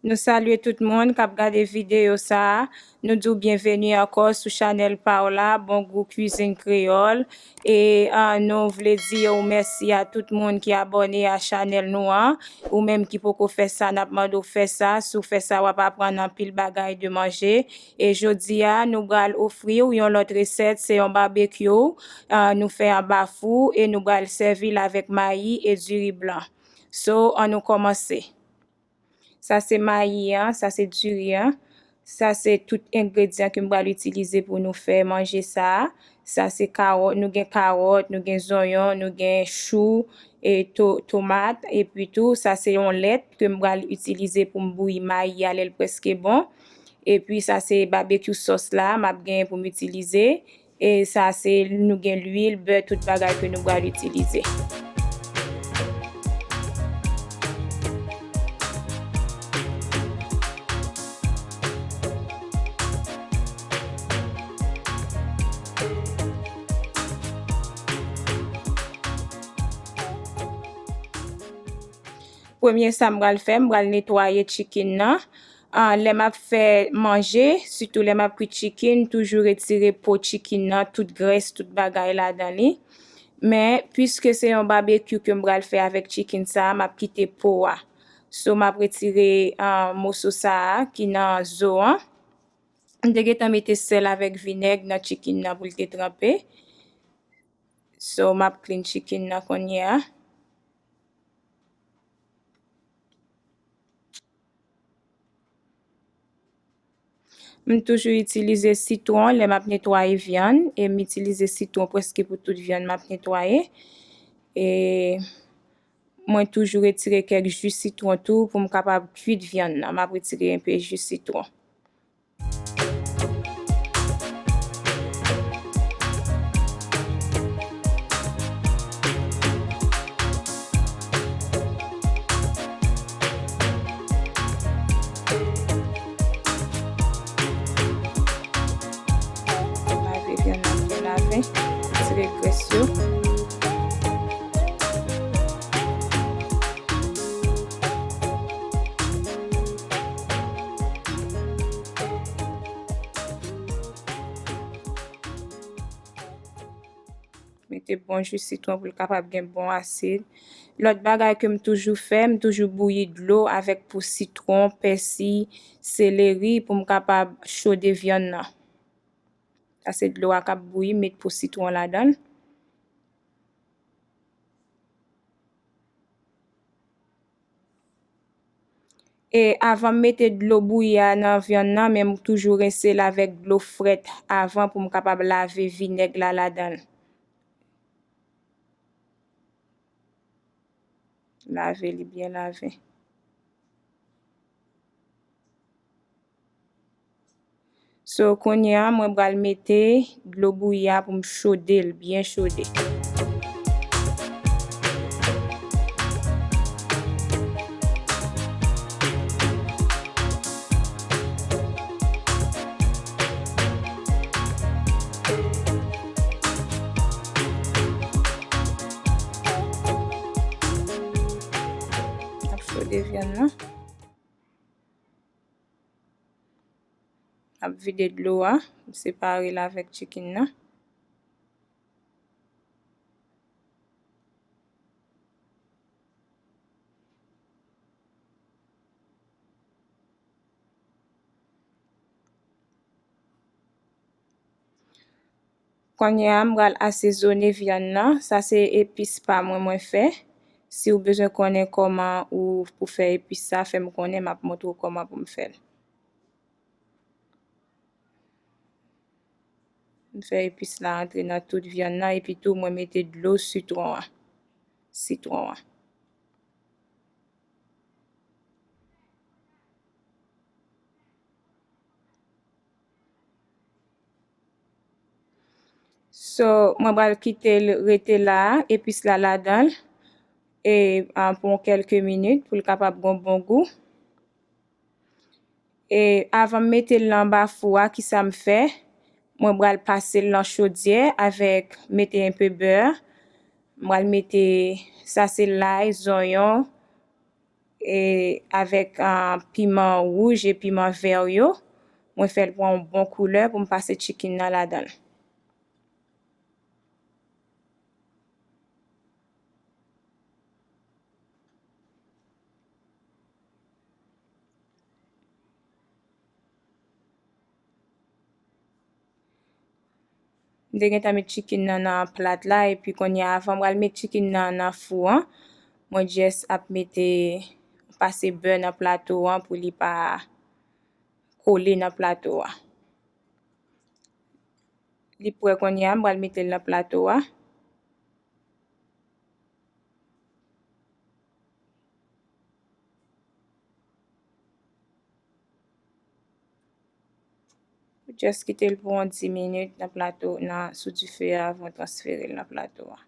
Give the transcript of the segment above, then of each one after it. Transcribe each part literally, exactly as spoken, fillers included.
Nou salye tout moun k ap gade videyo sa a. Nou di w byenveni ankò sou chanèl pa w la, Bon Gou Kwizin Kreyòl. E, ah, nou vle di yo mèsi a tout moun ki abòne a chanèl nou an. Ou menm ki poko fè sa, n ap mande w fè sa. Si w fè sa, w ap aprann anpil bagay de manje. E jodi a, nou pral ofri w yon lòt resèt, se yon babekyou, ah, nou fè anba fou e nou pral sèvi l avèk mayi e diri blan. So, ann nou kòmanse. Sa se mayi an, sa se diri an. Sa se tout engredyan ke m pral itilize pou nou fè manje sa a. Sa se kawòt, nou gen kawòt, nou gen zonyon, nou gen chou, e to-, tomat, epi tou, sa se yon lèt ke m pral itilize pou m bouyi mayi a lè l prèske bon. Epi sa se babekyou sòs la, m ap genyen pou m itilize. E sa se, nou gen lwil, bè, tout bagay ke nou pral itilize. Premye sa m pral fè, m pral netwaye chicken nan. Ah, lè m ap fè manje, sitou lè m ap kwit chicken, m toujou retire po chicken nan, tout grès, tout bagay ladan li. Men, piske se yon babekyou ke m pral fè avèk chicken sa a, m ap kite po a. So, m ap retire, ah, moso sa a ki nan zo an. M te gentan mete sèl avèk vinèg nan chicken nan pou l te tranpe. So, m ap clean chicken nan kounye a. M toujou itilize sitwon lè m ap netwaye vyann, e m itilize sitwon prèske pou tout vyann m ap netwaye. E mwen toujou retire kèk ji sitwon tou pou m kapab kwit vyann nan. M ap retire enpe ji sitwon. Lave vyann nan byen lave, retire grès yo. Mete bon ji sitwon pou l kapab gen bon asid. Lòt bagay ke m toujou fè, m toujou bouyi dlo avèk po sitwon, pèsi, seleri pou m kapab chode vyann nan. Sa se dlo a k ap bouyi, met po sitwon ladan l. E avan m mete dlo bouyi a nan vyann nan, men m toujou rense l avèk dlo frèt avan pou m kapab lave vinèg la ladan l. Lave li byen lave. So, kounye a, mwen pral mete dlo bouyi a pou m chode l, byen chode. Ap chode vyann nan. Ap vide dlo a, m separe l avèk chicken nan. Kounye a, m pral asezone vyann nan. Sa se epis pa mwen, mwen fè. Si w bezwen konnen kòman ou pou fè epis sa, fè m konnen, m ap montre w kòman pou m fè l. M fè epis la antre nan tout vyann nan, epi tou mwen mete dlo sitwon an. Sitwon an. So, mwen pral kite l rete la, epis la ladan l, e, ah, pou kèlke minit, pou l kapab gon bon gou. E avan m mete l anba fou a, kisa m fè? Mwen pral pase l nan chodyè avèk, mete enpe bè. Mwen pral mete, sa se lay, zonyon, e avèk, ah, piman wouj e piman vè yo. Mwen fè l pran yon bon koulè pou m pase chicken nan ladan l. M te gentan met chicken nan nan plat la, epi kounye a, avan m pral met chicken nan nan fou an, mwen just ap mete, pase bè nan plato an pou li pa kole nan plato a. Li prè kounye a, m pral mete l nan plato a. Just kite l pou yon dis minit nan plato, nan, sou dife a, avan w transfere l nan plato a.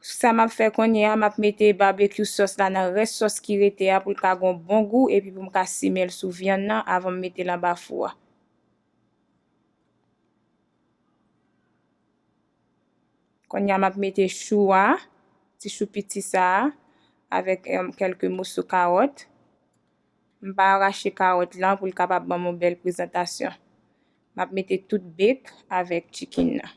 Sa m ap fè kounye a, m ap mete barbecue sauce la nan rès sòs ki rete a pou l ka gen yon bon gou, epi pou m ka simen l sou vyann nan avan m mete l anba fou a. Kounye a, m ap mete chou a, ti chou piti sa a, avèk, em, kèlke moso kawòt. M pa rache kawòt lan pou l kapab ban m yon bèl prezantasyon. M ap mete tout bek avèk chicken nan.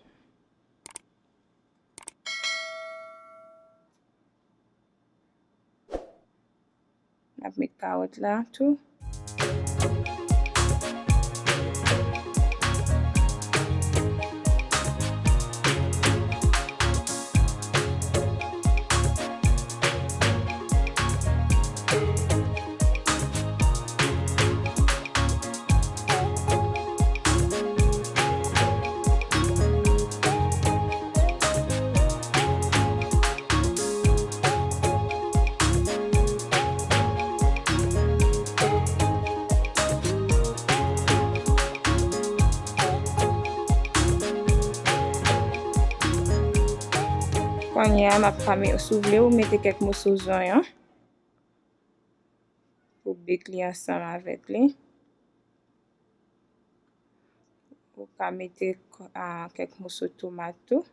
M ap met kawòt la tou. Kounye a, m ap pa me-, si w vle, ou mete kèk moso zonyon pou bek li ansanm avèk li. Ou ka mete, ah, kèk moso tomat tou.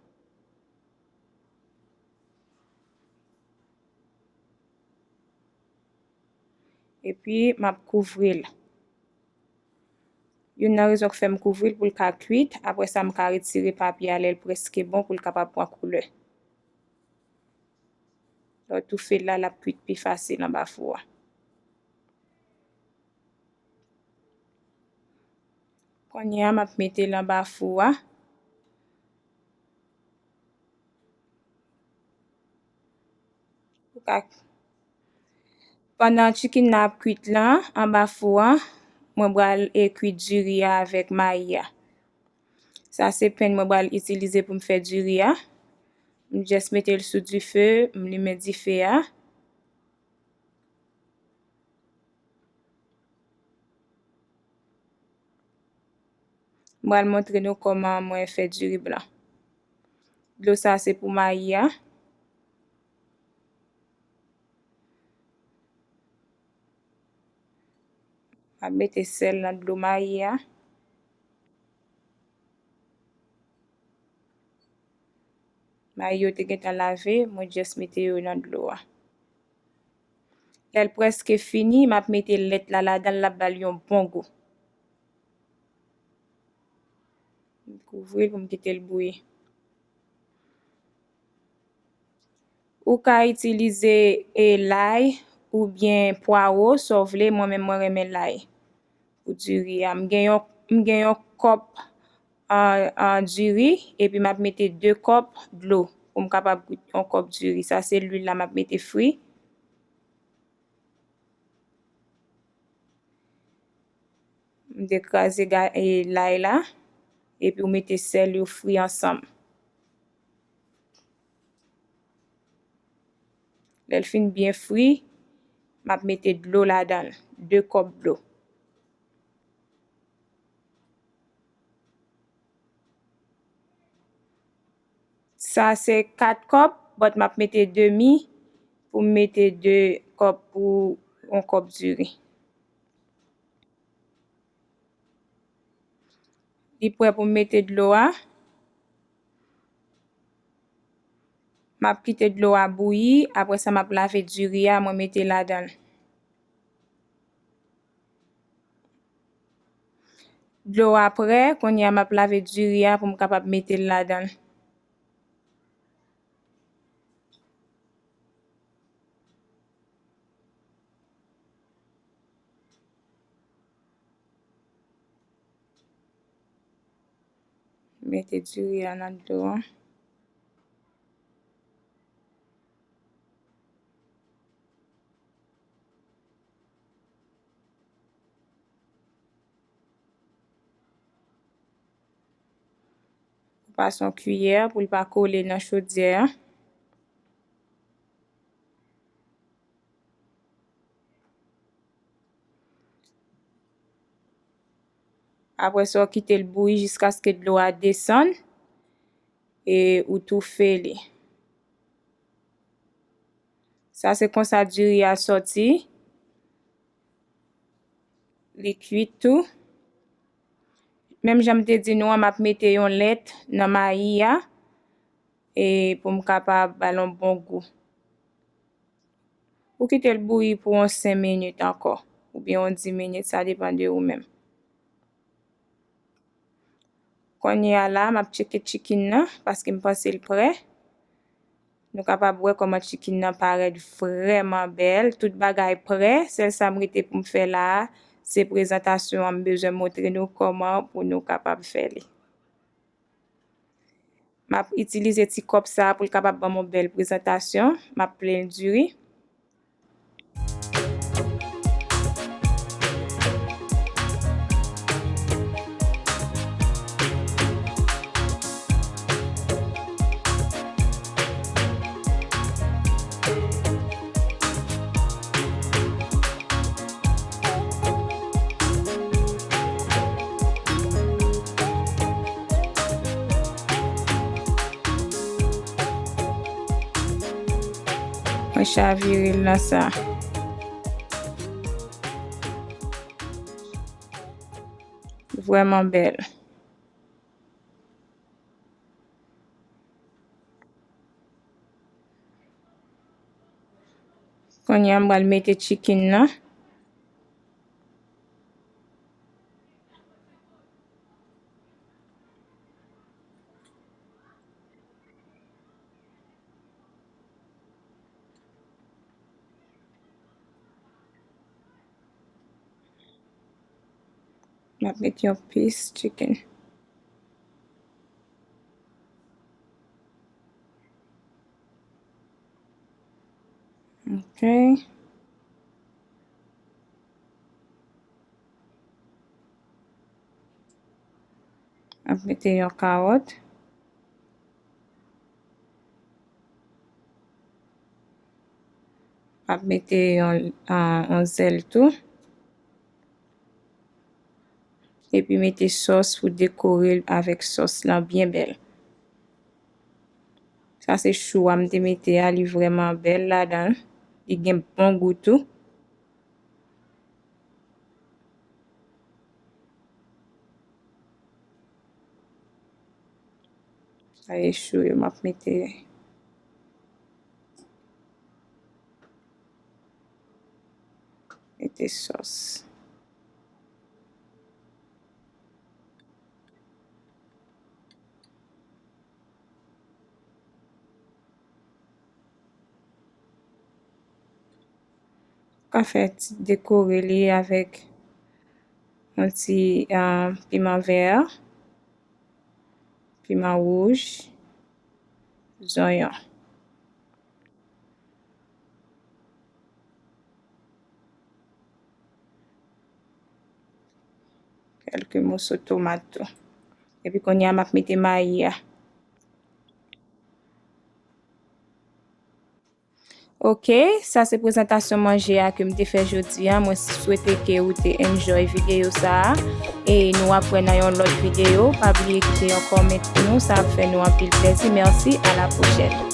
Epi, m ap kouvri l. Youn nan rezon k fè m kouvri l pou l ka kuit. Apre sa, m ka retire papye a lè l prèske bon pou l kapab pran koulè. Lè w toufe l la, l ap kuit pi fasil anba fou a. Kounye a, m ap mete l anba fou a. Ou ka, pandan chicken nan ap kuit lan, anba fou an, mwen pral, e, kuit diri a avèk mayi a. Sa se pen mwen pral itilize pou m fè diri a. M just mete l sou dife, m limen dife a. M pral montre nou kòman mwen fè diri blan. Dlo sa se pou mayi a. M ap mete sèl nan dlo mayi a. Mayi yo te gentan lave, mwen just mete yo nan dlo a. Lè l prèske fini, m ap mete lèt la ladan l, l ap ba l yon bon gou. M kouvri l pou m kite l bouyi. Ou ka itilize, e, lay oubyen pwawo, sa w vle. Mwen menm, mwen renmen lay pou diri a. M gen yon, m gen yon kòp an, an diri, epi m ap mete de kòp dlo pou m kapab kwit yon kòp diri. Sa se lwil la m ap mete fri. M dekraze ga-, e, lay la, epi w mete sèl yo fri ansanm. Lè l fin byen fri, m ap mete dlo ladan l, de kòp dlo. Sa se kat kòp, but m ap mete demi pou m mete de kòp pou yon kòp diri. Li prè pou m mete dlo a. M ap kite dlo a bouyi, apre sa m ap lave diri a, mwen mete ladan l. Dlo a prè, kounye a m ap lave diri a pou m kapab mete l ladan l. Mete diri a nan dlo a. Ou pase yon kiyè pou l pa kole nan chodyè a. Apre sa, w kite l bouyi jiskaske dlo a desann e ou toufe li. Sa se konsa diri a sòti. Li kuit tou. Menm jan m te di nou an, m ap mete yon lèt nan mayi a, e pou m kapab ba l yon bon gou. Ou kite l bouyi pou yon senk minit ankò, oubyen yon dis minit, sa depann de ou menm. Kounye a la, m ap tcheke chicken nan, paske m panse l prè. Nou kapab wè kòman chicken nan parèt vrèman bèl. Tout bagay prè. Sèl sa m rete pou m fè la a, se prezantasyon an. M bezwen montre nou kòman pou nou kapab fè li. M ap itilize ti kòp sa a pou l kapab ban m yon bèl prezantasyon. M ap plen l diri. Mwen chavire l nan sa. Vrèman bèl. Kounye a, m pral mete chicken nan. M ap met yon piece chicken. Ok. M ap mete yon kawòt. M ap mete yon, ah, yon zèl tou. Epi mete sòs pou dekore l avèk sòs lan byen bèl. Sa se chou a m te mete a, li vrèman bèl ladan l. Li gen bon gou tou. Sa e chou yo m ap mete. Mete sòs. Ka fè ti dekore li avèk yon ti, ah, piman vè, piman wouj, zonyon. Kèlke moso tomat tou. Epi kounye a, m ap mete mayi a. Ok, sa se prezantasyon manje a ke m te fè jodi a. Mwen swete ke ou te enjoy videyo sa a. E nou ap wè nan yon lòt videyo. Pa bliye kite yon comment pou nou, sa ap fè nou anpil plezi. Mèsi, a la pwochèn.